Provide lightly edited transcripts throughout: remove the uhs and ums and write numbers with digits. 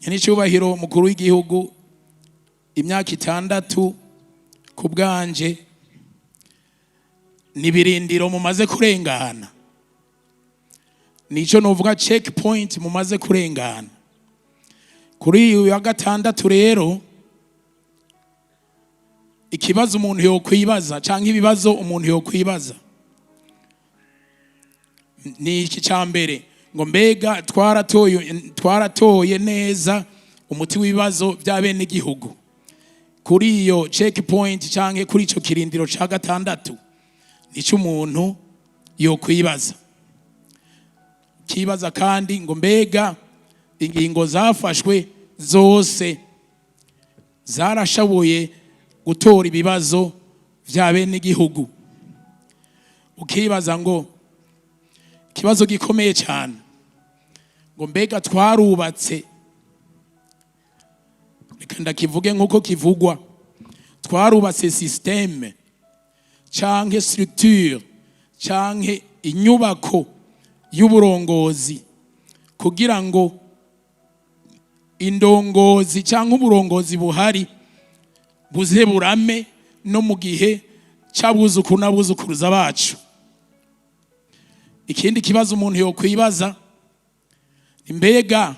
N'icyubahiro mukuru w'igihugu, imyaka 6 ku bwanje ni ibirindiro mumaze kurengana, nico novuga checkpoint mumaze kurengana. Kuri uyu wa gatandatu rero, ikibazo umuntu yokwibaza canke ibibazo umuntu yokwibaza ni iki: cya mbere, ngo mbega twaratoye neza umuti w'ibibazo bya bene igihugu kuri iyo checkpoint canke kuri ico kirindiro ca gatandatu? Nico umuntu yokwibaza. Kibaza kandi ngo mbega ingingo zafashwe zose zarashoboye gutora ibibazo vya bene igihugu? Ukibaza ngo ikibazo gikomeye cyane, ngo mbega twarubatse, reka ndakivuge nk'uko kivugwa, twarubatse système canke structure canke inyubako y'uburongozi kugira ngo indongozi canke uburongozi buhari buze burame no mu gihe c'abuzukuru n'abuzukuruza bacu? Ikindi kibazo umuntu yokwibaza, mbega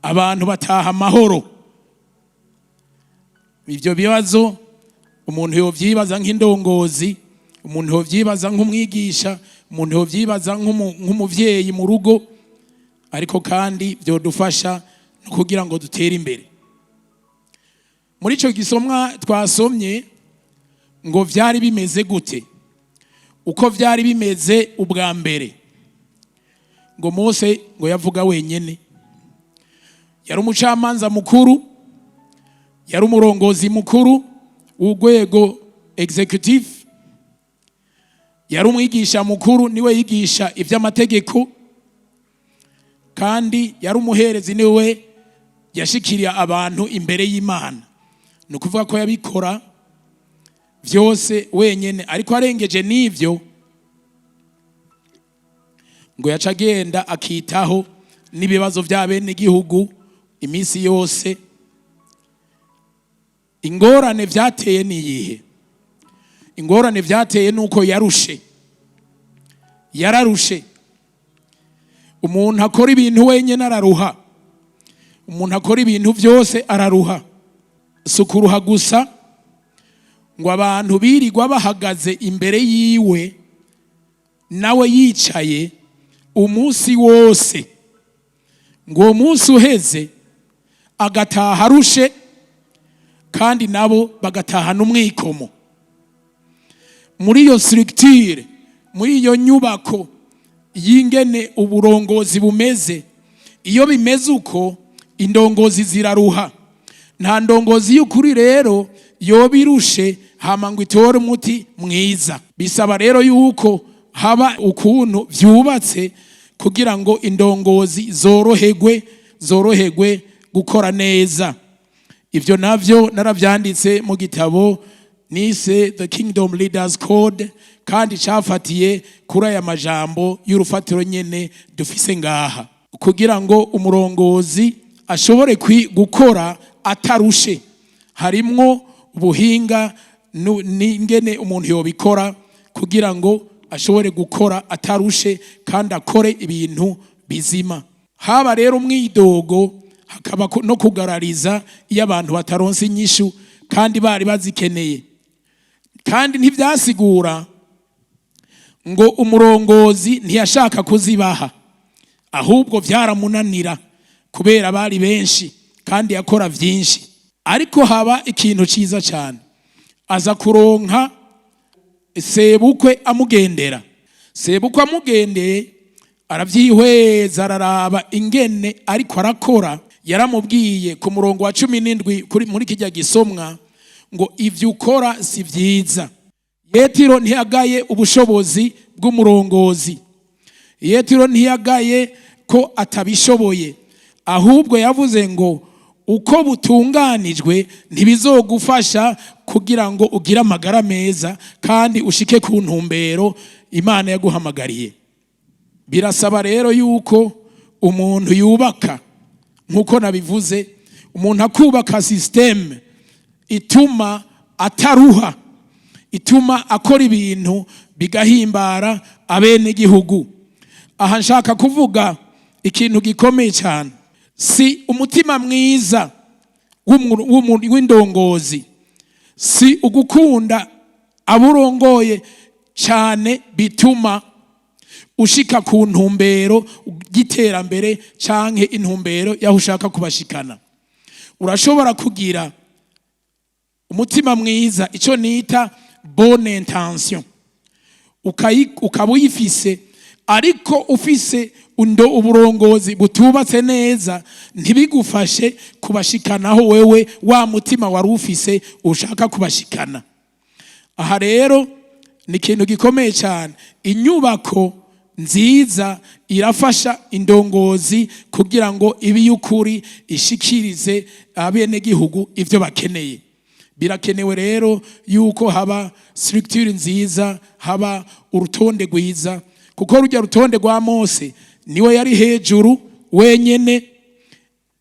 abantu bataha amahoro? Ivyo bibazo umuntu yovyibaza nk'indongozi, umuntu yovyibaza nk'umwigisha, umuntu yovyibaza nk'umuvyeyi mu rugo, ariko kandi vyodufasha no kugira ngo dutere imbere. Muri ico gisomwa twasomye, ngo vyari bimeze gute? Uko vyari bimeze ubwa mbere, ngo Mose ngo yavuga wenyene, yari umucamanza mukuru, yari umurongozi mukuru w'urwego exécutif, yari umwigisha mukuru, niwe yigisha iby'amategeko, kandi yari umuherezi, niwe yashikiriye abantu imbere y'Imana. Ni ukuvuga ko yabikora byose wenyine. Ariko arengeje n'ibyo, ngo yaca agenda akitaho n'ibibazo bya bene igihugu iminsi yose. Ingorane byateye ni iyihe? Ingorane byateye ni uko yarushe, yararushe. Umuntu akora ibintu wenyine araruha, umuntu akora ibintu byose araruha. Si ukuruha gusa, ngo abantu birirwa bahagaze imbere yiwe nawe yicaye umunsi wose, ngo uwo munsi uheze agataha arushe, kandi nabo bagatahana umwikomo. Muri iyo structure, muri iyo nyubako y'ingene uburongozi bumeze, iyo bimeze uko, indongozi ziraruha. Nta ndongozi y'ukuri rero yoba irushe hama ngo itore umuti mwiza. Bisaba rero yuko haba ukuntu vyubatse kugira ngo indongozi zoroherwe gukora neza. Ivyo navyo naravyanditse mu gitabo nise The Kingdom Leaders Code, kandi cafatiye kuri aya majambo y'urufatiro nyene dufise ngaha, kugira ngo umurongozi ashobore gukora atarushe. Harimwo ubuhinga n'ingene umuntu yobikora kugira ngo ashobore gukora atarushe kandi akore ibintu bizima. Haba rero umwidogo, hakaba no kugarariza iyo abantu bataronse inyishu kandi bari bazikeneye. Kandi ntibyasigura ngo umurongozi ntiyashaka kuzibaha, ahubwo byaramunanira kubera bari benshi kandi yakora byinshi. Ariko haba ikintu cyiza cyane, aza kuronka sebukwe amugendera. Sebukwe amugendeye, arabyihweza, araraba ingene ariko arakora. Yaramubwiye ku murongo wa 17 kuri muri kijya gisomwa ngo ibyo ukora si byiza. Yetiro ntiyagaye ubushobozi bw'umurongozi, Yetiro ntiyagaye ko atabishoboye, ahubwo yavuze ngo uko butunganijwe ntibizogufasha kugira ngo ugire amagara meza kandi ushike ku ntumbero Imana yaguhamagariye. Birasaba rero yuko umuntu yubaka. Nk'uko nabivuze, umuntu akubaka système ituma ataruha, ituma akora ibintu bigahimbara abenegihugu. Aha nshaka kuvuga ikintu gikomeye cyane: si umutima mwiza w'indongozi, si ugukunda aburongoye cyane bituma ushika ku ntumbero y'iterambere canke intumbero y'aho ushaka kubashikana. Urashobora kugira umutima mwiza, icyo nita bonne intention, ukaba uyifise, ariko ufise uburongozi butubatse neza, ntibigufashe kubashikanaho wewe wa mutima wari ufise ushaka kubashikana. Aha rero ni ikintu gikomeye cyane. Inyubako nziza irafasha indongozi kugira ngo ibe y'ukuri, ishikirize abenegihugu ibyo bakeneye. Birakenewe rero yuko haba structure nziza, haba urutonde rwiza, kuko rujya rutonde rwa Mose, niwe yari hejuru wenyene,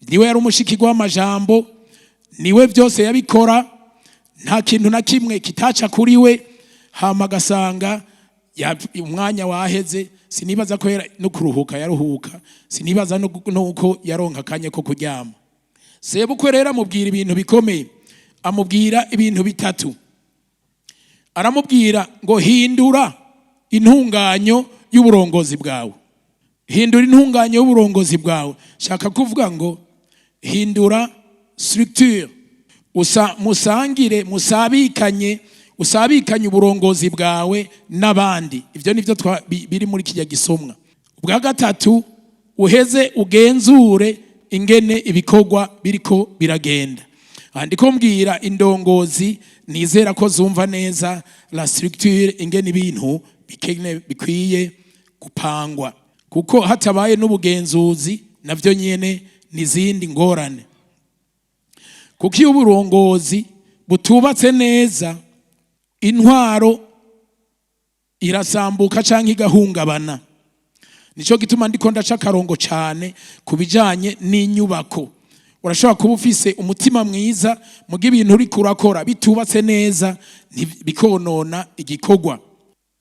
niwe yari umushikirwa w'amajambo, niwe byose yabikora, nta kintu na kimwe kitaca kuri we. Hama agasanga umwanya waheze. Sinibaza ko no kuruhuka yaruhuka, sinibaza nuko yaronka akanya ko kuryama. Sebukwe rero amubwira ibintu bikomeye, amubwira ibintu bitatu. Aramubwira ngo: "Hindura intunganyo y'uburongozi bwawe, hindura intunganyo y'uburongozi bwawe." Shaka kuvuga ngo hindura structure, usa musangire, musabikanye, usabikanye uburongozi bwawe n'abandi. Ibyo nibyo biri muri kijya gisomwa. Ubwa gatatu, uheze ugenzure ingene ibikorwa biriko biragenda. Aha ndiko mbwira indongozi, nizera ko zumva neza la structure, ingene ibintu bikwiye gupangwa, kuko hatabaye n'ubugenzuzi navyo nyene n'izindi ngorane, kuko iyo uburongozi butubatse neza, intwaro irasambuka canke igahungabana. Nico gituma ndiko ndaca akarongo cane ku bijanye n'inyubako. Urashobora kuba ufise umutima mwiza, muga ibintu uriko urakora bitubatse neza, bikonona igikorwa.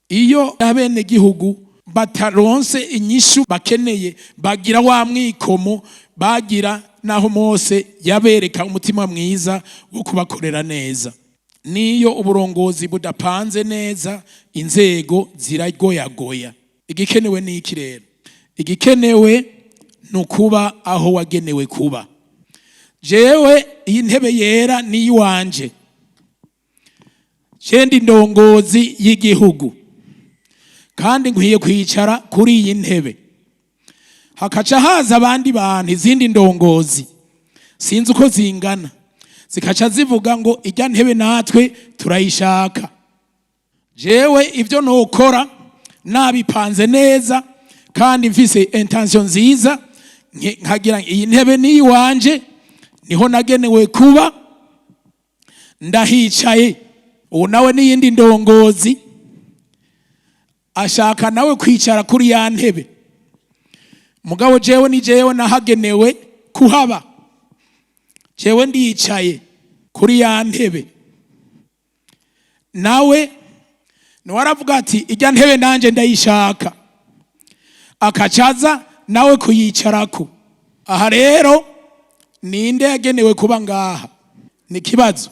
Iyo abenegihugu bataronse inyishu bakeneye, bagira wa mwikomo bagira naho Mose yabereka umutima mwiza wo kubakorera neza. Niyo uburongozi budapanze neza, inzego ziragoyagoya. Igikenewe ni iki rero? Igikenewe ni ukuba aho wagenewe kuba. Jewe iyi ntebe yera ni iwanje, je ndi indongozi y'igihugu kandi nkwiye kwicara kuri iyi ntebe. Hakaca haza abandi bantu, izindi ndongozi, sinzi uko zingana, zikaca zivuga ngo: "Ijya ntebe natwe turayishaka." Jewe ibyo nokora nabipanze neza kandi mfise intention nziza, nkagira iyi ntebe ni iwanje, niho nagenewe kuba, ndahicaye. Ubu nawe n'iyindi ndongozi ashaka nawe kwicara kuri ya ntebe, mugabo jewe ni jewe nahagenewe kuhaba, jewe ndicaye kuri ya ntebe. Nawe niwe aravuga ati: "Ijya ntebe nanjye ndayishaka," akacaza nawe kuyicarako. Aha rero ninde yagenewe kuba ngaha? Ni ikibazo.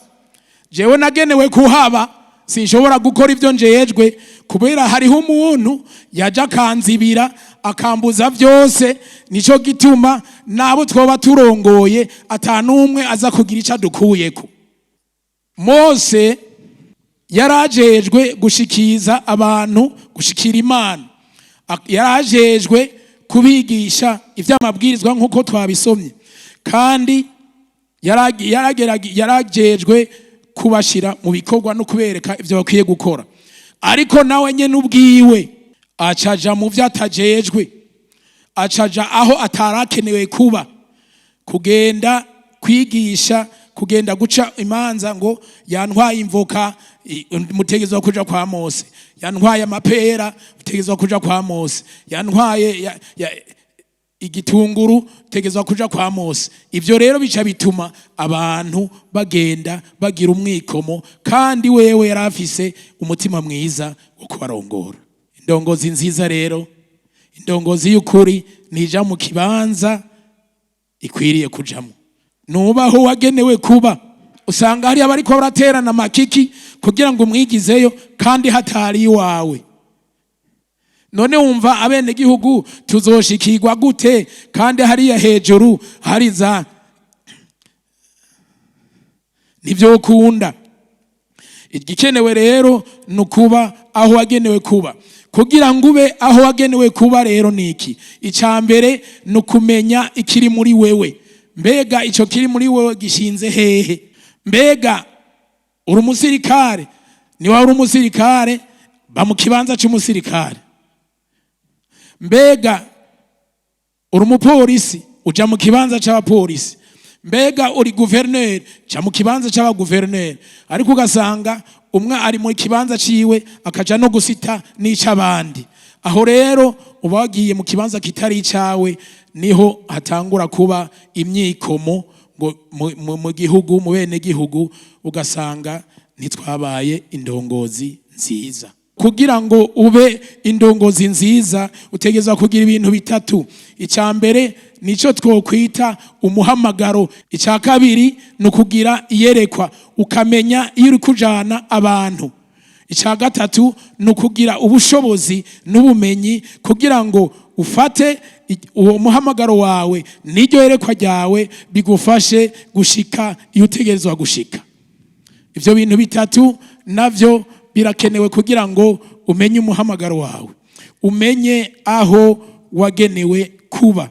Jewe nagenewe kuhaba, sinshobora gukora ibyo njejwe kubera hariho umuntu yaje akanzibira, akambuza byose. Nico gituma nabo twoba turongoye atanumwe aza kugira icyo adukuyeko. Mose yarajejwe gushikiza abantu, gushikira Imana, yarajejwe kubigisha iby'amabwirizwa nk'uko twabisomye, kandi yarajejwe kubashyira mu bikorwa no kubereka ibyo bakwiye gukora. Ariko nawe nyine ubwiwe acaja mu byo atajejwe, acaja aho atarakenewe kuba, kugenda kwigisha, kugenda guca imanza, ngo yantwaye imvoka, mutegezwa kuja kwa Mose, yantwaye amapera, mutegezwa kuja kwa Mose, yantwaye. Igitunguru utegerezwa kuja kwa Mose. Ivyo rero bica bituma abantu bagenda bagira umwikomo, kandi wewe yari afise umutima mwiza wo kubarongora. Indongozi nziza rero, indongozi y'ukuri, nija mu kibanza ikwiriye kujamo. Nubaho wagenewe kuba. Usanga hariya bariko baraterana amakiki kugira ngo umwigizeyo kandi hatari iwawe. None wumva abenegihugu tuzoshikirwa gute kandi hariya hejuru hari za ntivyokunda? Igikenewe rero ni ukuba aho wagenewe kuba. Kugira ngo ube aho wagenewe kuba rero ni iki? Icya mbere ni ukumenya ikiri muri wewe. Mbega icyo kiri muri wewe gishinze hehe? Mbega uri umusirikare? Niba uri umusirikare, ba mu kibanza cy'umusirikare. Mbega uri umupolisi? Uja mu kibanza cy'abapolisi. Mbega uri guverineri? Ja mu kibanza cy'abaguverineri. Ariko ugasanga umwe ari mu kibanza ciwe, akaja no gusita n'ic'abandi. Aho rero uba wagiye mu kibanza kitari icawe, niho hatangura kuba imyikomo ngo mu gihugu, mu bene gihugu, ugasanga ntitwabaye indongozi nziza. Kugira ngo ube indongozi nziza, utegerezwa kugira ibintu bitatu. Icya mbere nicyo twokwita umuhamagaro. Icya kabiri ni ukugira iyerekwa, ukamenya iyo uri kujana abantu. Icya gatatu ni ukugira ubushobozi n'ubumenyi kugira ngo ufate uwo muhamagaro wawe n'iryo yerekwa ryawe, bigufashe gushika iyo utegerezwa gushika. Ibyo bintu bitatu navyo birakenewe kugira ngo umenye umuhamagaro wawe, umenye aho wagenewe kuba.